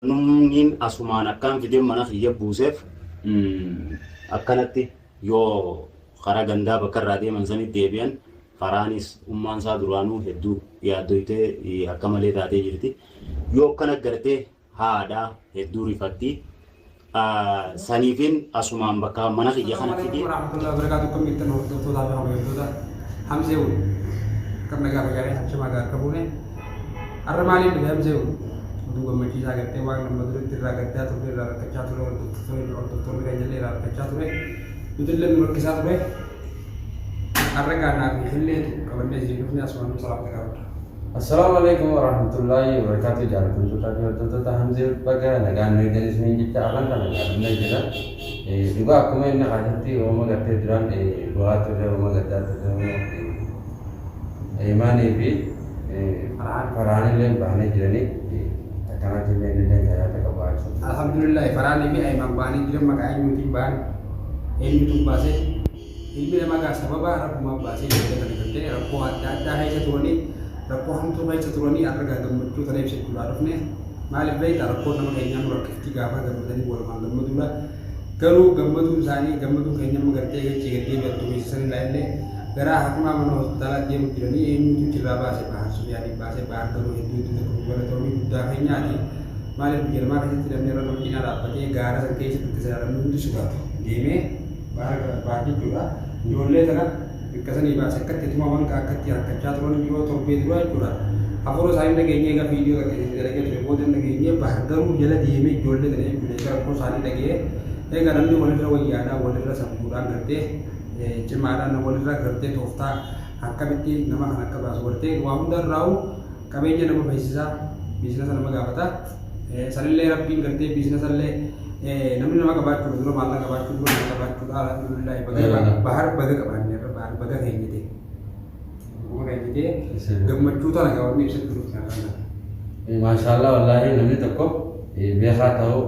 Wanumniin asumaan akkaan fidee mana kiyya buuseef akkanatti yoo karaa gandaa bakka irraa deeman sanitti deebi'an karaanis ummaan isaa duraanuu hedduu yaaddoytee akka malee taatee jirti. Yoo akkana gartee haadha hedduu rifatti. Saniifin asumaan bakka mana kiyya kana fidee. Warahmatullahi wabarakatuh. Akkam jirtan hordoftootaa fi kabajamtoota Hamzee wal akkam nagaa fayyaadha hachamaa gaar qabuune har'a maaliin dhufe Hamzee wal oduu gammachiisaa gartee waan nama duratti irraa gaddaa turre, irraa rakkachaa ture, hordoftoonni keenya illee irraa rakkachaa ture, nuti illee nu rakkisaa ture. Har'a gaanaa fi hilleetu qabannee isin dhufne asumaan nu salaamta gaafadha. Assalaamu alaikum warahmatullahi wabarakatuh. Jaallatamtootaa fi hordoftoota Hamzee, baga nagaan nu eegan isiniin jecha afaan kana gaafannee jira. Dhugaa akkuma inni kaasetti uumama gartee duraan bu'aa turre, uumama gaddaa turre, uumama Imaanii fi Faraanillee bahanii jiranii akkanaatti illee inni illee tajaajila qabu ibsatu. Alhamdulillah, Faraanii fi Ayimaan bahanii jiran. Maqaa eenyuutiin bahan? Eenyutu baase? Ilmi namaa gaa sababa rabbumaa baasee ijoollee kana gartee rakkoo adda addaa keessa turanii, rakkoo hamtuu keessa turanii har'a gaa gammachuu tana ibsachuudhaa dhufne. Maaliif beektaa? Rakkoon nama keenyaa nu rakkifti. Gaafa gammadanii walumaan gammaduudha. Garuu gammaduun isaanii gammaduun keenya amma gartee gachii gad deebi'an tumeessisan irraa illee garaa hakimaa mana hospitaalaa deemu jiranii. Eenyutu achirraa baase? Bahar Sufiyaaniin baase. Bahar garuu hedduu hedduu tokko nu galatoomii guddaa keenyaati. Maaliif biyya namaa keessatti namni irra nama cinaa dhaabbatee gaara san keessa bakka silaa namni hundi sodaatu deemee bahar jechuudha. Ijoollee tana bakka sanii baase akkatti tumaman, akkatti rakkachaa turan yeroo torbee dura jechuudha. Hafuura isaanii dhageenyee egaa viidiyoo takka isin dalagee ture booda dhageenyee. Bahar garuu jala deemee ijoollee tana jechuudha egaa rakkoo isaanii dhagee. Egaa namni walirra wayyaadhaa, walirra sammuudhaan gartee cimaadhaan, walirra gartee tooftaa akkamitti nama kana akka baasu gartee waa hundarraa'u qabeenya nama feesisaa, business nama gaafata. Sanillee rabbiin gartee businessallee namni nama qabaachuu dura maallaqa qabaachuu dura nama qabaachuudha. Alhamdulillah, baga Bahar baga qabaanne irra Bahar baga keenyite. Baga keenyite gammachuu tana gabaabni ibsachuu dhufte har'a. Maashaallah, wallaahi namni tokko beekaa ta'u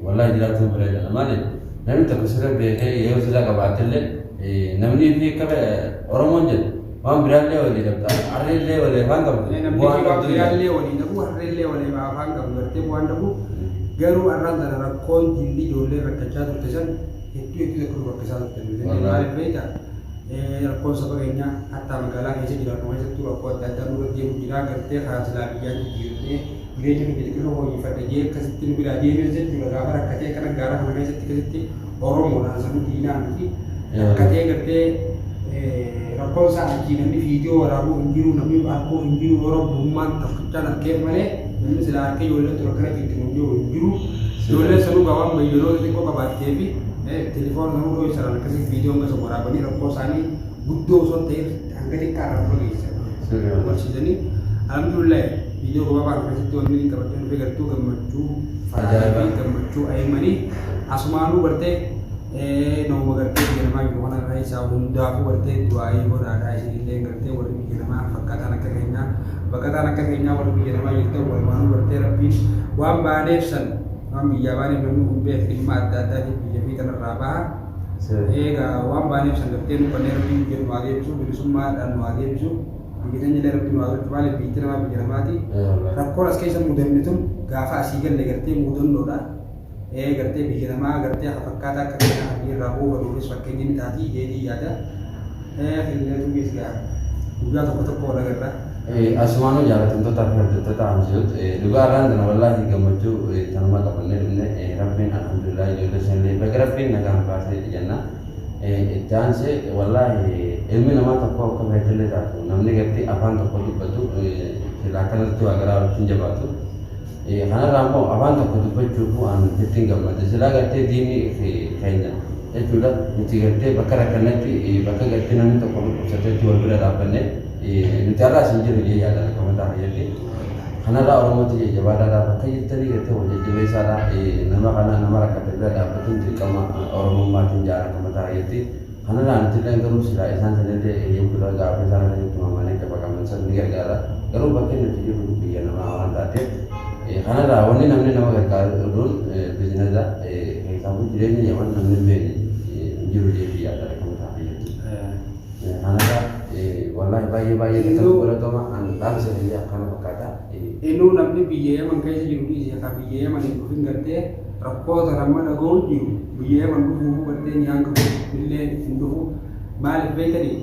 wallaahi jiraachuun bareedaadha. Maali, namni tokko sirra beekee yoo sirra qabaatellee namni fi akka Oromoon jedhu waan biraallee walii dhabda, harreellee walii afaan qabdu. Namni bu'aan waan qabdu. Biraallee walii dhabu, harreellee walii afaan qabu gartee bu'aan dhabu. Garuu har'aan tana rakkoon jinni ijoollee rakkachaa turte san hedduu hedduu tokko nu rakkisaa turte. Maaliif beektaa? Rakkoon saba keenyaa hattaa magaalaa keessa jiraatu keessattuu rakkoo adda addaa nurra deemu jira. Gartee karaa silaa biyyaan jijjiirree jireenya keenya xixiqqoo fooyyeffadha jee akkasitti nu biraa deemee jechuudha. Gaafa rakkatee kana gaara kana keessatti akkasitti Oromoodhaan sanuu diinaa miti rakkatee gartee rakkoon isaa achii namni viidiyoo waraabuu hin jiru, namni arguu hin jiru. Yoo rabbummaan tokkichaan argeef malee namni silaa harkee ijoolleen tura akkana jirti hin jiru hin jiru. Ijoolleen sanuu gaa waan bayyanoota xiqqoo qabaattee fi telefoona sanuu dhoo isaan akkasii viidiyoon gosa waraabanii rakkoo isaanii guddoo osoo hin ta'in hanga xiqqaa irraa dura geessisan barsiisanii. Alhamdulillah, viidiyoo gabaabaa kana keessatti wanni inni qabadhee dhufe gartuu gammachuu Faraatii fi gammachuu Aymanii. Asumaanuu gartee nama gartee biyya namaa jiru kana irraa isaa hundaafuu gartee du'aayii godhaadhaa. Isinillee gartee warri biyya namaa fakkaataan akka keenyaa, baqataan akka keenyaa, warri biyya namaa jirtan walumaanuu gartee rabbiin waan baaneef san, waan biyyaa baaneef namni kun beek dhimma adda addaatiif biyya fi kanarraa baha. Egaa waan baaneef san gartee nu kanneen rabbiin biyya nu haa deebisu, bilisummaadhaan nu haa deebisu, biyya teenya illee rabbiin nu haa tolchu. Maaliif biyyi namaa biyya namaati. Rakkoon as keessa mudanne tun gaafa asii galle gartee mudannoodha. Gartee biyya namaa gartee hafa fakkaataa akka keenyaa biyya irraa bu'uu baduufis fakkeenya ni taati jeetii yaada. Filleetu gaa guyyaa tokko tokko wal agarra. Asumaanuu jaalatamtoota fi hordoftoota Hamziyuut, dhugaa irraan tana wallaahi gammachuu tanuma qabannee dhufne. Rabbiin alhamdulillah, ijoollee sanillee baga rabbiin nagaan baasee jenna. Itti aansee wallaahi ilmi namaa tokko akka feetillee taatu namni gartee afaan tokko dubbatu silaa akkanatti waa garaa walitti hin jabaatu. Kanarraa immoo afaan tokko dubbachuuf an ittiin gammade. Silaa gartee diinni keenya jechuudha nuti gartee bakka rakkannetti, bakka gartee namni tokko dhukkubsatetti wal bira dhaabbanne nuti har'aas hin jiru jee yaadan akka mataa fayyadde. Kanarraa Oromootti jajjabaadhaadha, bakka jirtanii gartee wal jajjabeessaadha. Nama kana nama rakkate bira dhaabbatuun dirqama Oromummaatiin jaara akka mataa fayyadde. Kanarraa nuti illee garuu silaa isaan sanillee jechuudha gaafa isaan akkasitti tumamanii qabaqaman san ni gargaara. Garuu bakki nuti jirru biyya namaa waan taateef kanarraa wanni namni nama gargaaru oduun business keessaafuu jireenya Yaman namni hin beekne hin jiru jee biyya adda akka mataa fayyadde. Kanarraa wanni Wallaahi baay'ee baay'ee takka galatoma an dhaamsa kiyya kana fakkaata. Inuu namni biyya Yaman keessa jiru dhiise ka biyya Yaman hin dhufin gartee rakkoo tana amma dhaga'u jiru biyya Yaman dhufuufuu gartee ni hanga illee hin dhufu maaliif beektanii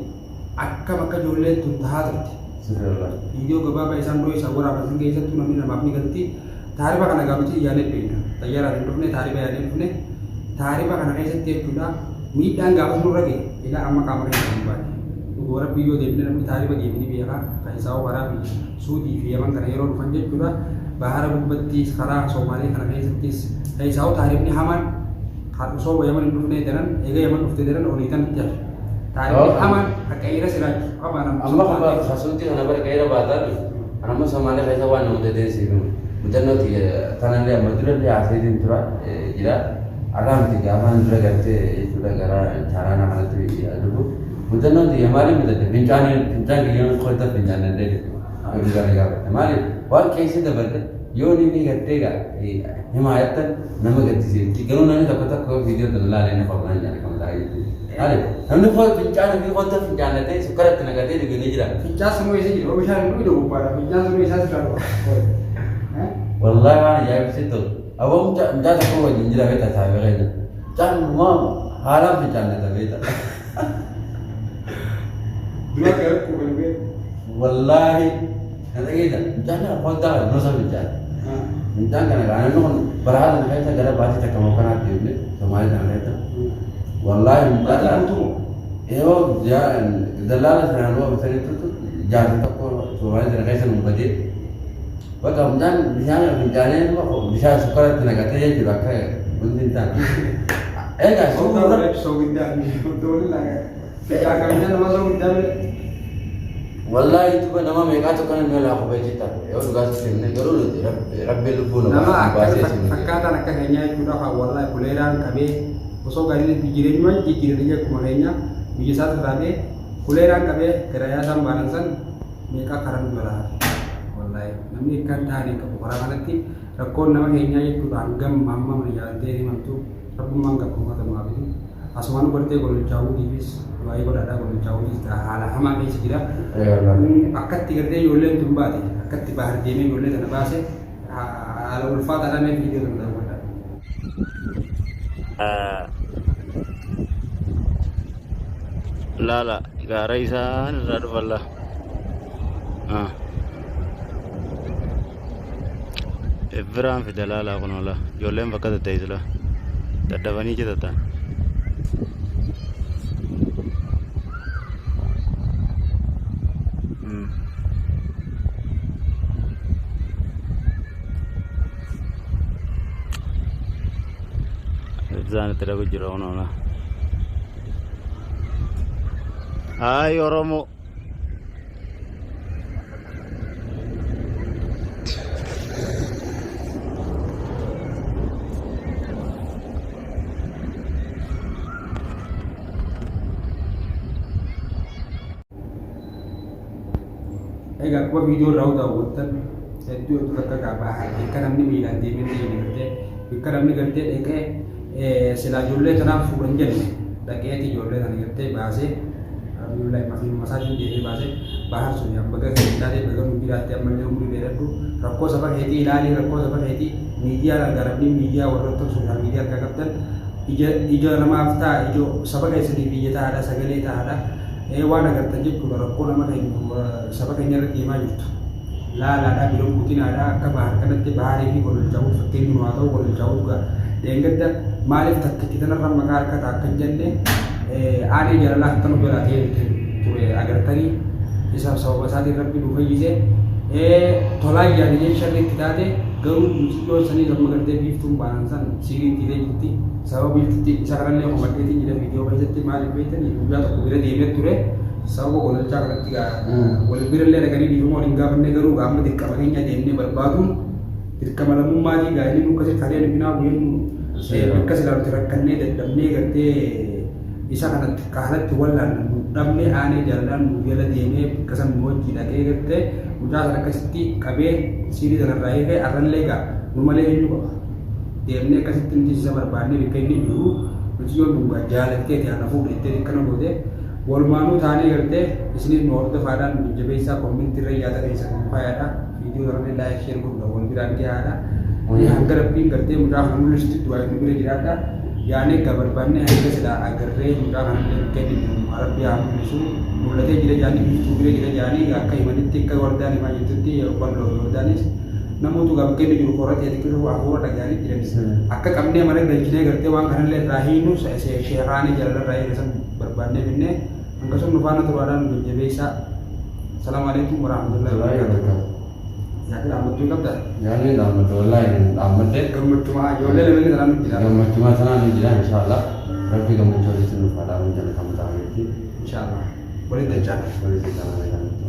akkam akka ijoolleen tun tahaa turte. Sirri wallaahi. Viidiyoo gabaabaa isaan dura isaan waraaban san keessattuu namni namaaf ni galti. Taarifa kana gaa nuti yaanee beekna. Xayyaaraan hin dhufne taarifa yaanee dhufne. Taarifa kana keessatti jechuudha miidhaan gaafas nurra gahe ilaa amma qaama keenya hin baane. Dhuguma rabbii yoo deemne namni taarifa deeme ni beeka. Kan isaa hoo karaa biyya Suudii fi Yaman kana yeroo dhufan jechuudha. Bahara gubbattis karaa Soomaalee kana keessattis kan isaa hoo taarifni hamaan kan osoo Yaman hin dhufne daran eega Yaman dhufte daran olii tanatti hafe. Taarifni hamaan akka eera siraaj hamaan Amma kasuutii kana bara qeera baataa amma Somaalee keessa waan nama mudatee siif himu. Mudannoo tanallee amma durallee haasayitiin tura jira. Arraa miti gaafaan dura gartee jechuudha gara chaaraanaa kanatti dhufu. Mudannoon tiyya maaliif mudatte? Fincaan fincaan kiyya kota fincaan danda'e jechuudha. Yoo dhugaa gaafatte maaliif waan keessa dabarte yoo ni gartee gaa himaa jettan nama gaddisiifti. Garuu namni tokko tokko viidiyoo tana ilaalee ni qofnaan jedha kan taa'ee jechuudha. Maaliif namni fincaan ofii kota fincaan danda'e sukkaratti naqatee dhuge ni jira. Fincaan sunuu eessa jira? Bishaan hin dhugine gubbaadha. Fincaan sunuu eessaa sirraa dhufa? Wallahi waan ajaa'ibsiisu ta'u. Aboo mucaa tokko wajjin jira beektaa saafii keenya. Mucaan maa haalaan fincaannata beektaa. Dura gara quban bee. Wallaahi na dhageessa mucaan kana kontaa kana nuusa fincaan. Fincaan kana gaa namni kun baraa kana keessa gara baatii takka moo kanaatti deemne Somaalee kana keessa. Wallaahi mucaan Baatii kana guutuu moo? yeroo dallaala sanaan waa bitanitti jaarsa tokko Somaalee kana keessa nu badee. Bakka mucaan bishaan fincaanee bishaan sukkaratti naqatee jechuudha akka wanti hin taane. Egaa Soogiddaa soogiddaa soogiddaa fincaan qabinaa nama soogiddaa malee. Wallaahi duba nama meeqaa tokko namni laa kophee jetta yoo dhugaa sitti himne garuu nuti rabbiin lubbuu Nama nama akka baasee si fakkaataan akka keenyaa jechuudha kan wallahi kuleeraan qabee osoo gaariin jireenyuma jijjiiranii akkuma keenya biyya isaatti taatee kuleeraan qabee garayaa isaan baanan san meeqaa karan jalaa hafe. Wallahi namni akka hin taane qabu karaa kanatti rakkoon nama keenyaa jechuudha hangam hamma mana jaaltee himamtu rabbummaan gabbummaa nuhaa fidu. Asumaan gartee gololchaawuutiifis waa'ee godhaadhaa gololchaawuutiis haala hamaa keessa jira. Akkatti gartee ijoolleen tun baate akkatti bahar deemee ijoollee tana baase haala ulfaataadhaan mee viidiyoo tana daawwadhaa. Laala gaara isaan irraa dhufan laa. Biraan fida laalaa kun laa ijoolleen bakka tatteessu laa daddafanii citataan. Ibsaan itti dhagu jira kun laa. Haay Oromoo. Egaa akkuma viidiyoo irraa daawwattan hedduu hedduu takka gaabaa bakka namni miilaan deemee deemee gartee bakka namni gartee dhaqee silaa ijoollee tanaaf fuudhan jenne dhaqeeti ijoollee tana gartee baasee alhamdulillah makiinuma isaatiin deemee baasee bahar sun yaa baga keenya taatee baga nu jiraatte ammallee umrii dheeradhu rakkoo saba keetii ilaalii rakkoo saba keetii miidiyaa gargaaramni miidiyaa warroota sooshaal miidiyaa harkaa qabdan ija ija namaaf ta'a ija saba keessaniif ija ta'aadha sagalee ta'aadha waan agartan jechuudha rakkoo nama keenya saba keenya irra deemaa jirtu laalaadha bira kutinaadha akka bahar kanatti baharii fi gololchaa'uut fakkeenyi nu haa ta'u gololchaa'uut gaa dheengadda maaliif takkitti tanarra maqaa harkata akka hin jenne aanee jaalalaa akka nu jalaa ta'ee ture agartanii isaaf sababa isaatiin rabbi nu fayyise tolaa yaadanii sharri itti taate garuu mucayyoon sanii amma gartee biiftuun baanan san siirii itti ta'e jirti sababa biiftutti isa kanallee komadheetiin jira viidiyoo keessatti maaliif beektanii guyyaa tokko bira deemee ture sababa gololchaa kanatti gaa wal birallee dhaqanii dhiifama waliin gaafanne garuu gaa amma dirqama keenya deemnee barbaaduun dirqama lammummaatii gaa inni nu akkasii kalee nu binaa guyyaa nu bakka silaa nuti rakkannee dadhabnee gartee isa kanatti kaalatti wallaan nu dhabne aanee jaalalaan nu jala deemee bakka san nu wajjii dhaqee gartee mucaa sana akkasitti qabee siirii sanarraa eegee arrallee gaa nu malee eenyu qaba deemnee akkasitti nuti isa barbaannee bakka inni jiru nuti yoo dhugaa jaalatteeti ana fuudhe jettee akkana goote Walumaanuu taanee gartee isiniif nu hordofaadhaan nu jajjabeessaa, comment irra yaada keessan nu kaayaadha. Viidiyoo kanallee like, share godhuudhaan wal biraan gahaadha. Hanga Rabbiin gartee mucaa kana mul'isutti du'aa nu bira jiraadha. Yaanee egaa barbaannee hanga silaa agarree mucaa kanallee kennu Rabbi haa mul'isu. Mul'atee jira jaanii, biftuu bira jira jaanii, egaa akka himanitti, akka wardaan himaa jirtutti, bal'oo fi wardaanis namootu egaa bakka inni jiru qoratee xiqqisuu hafuura dhaga'anii jiran. Akka qabnee mana galchinee gartee waan kanallee irraa hiinu sheekaanii jalalarraa hiika san barbaannee finnee hanga sun nu faana turaadhaan nu jajjabeessaa. Salaamu alaikum warahmatullahi wabarakatuh. Yaada dhaammattuu qabdaa? Yaadni dhaammadde, wallaahi dhaammadde. Gammachumaa ijoollee lameenii tanaan nu jira. Gammachumaa tanaan nu jira, inshaallah. Rabbi gammachuu walitti nuuf haa dhaabu, jala kan ta'anitti. Inshaallah. Walitti dachaa. Walitti dachaa.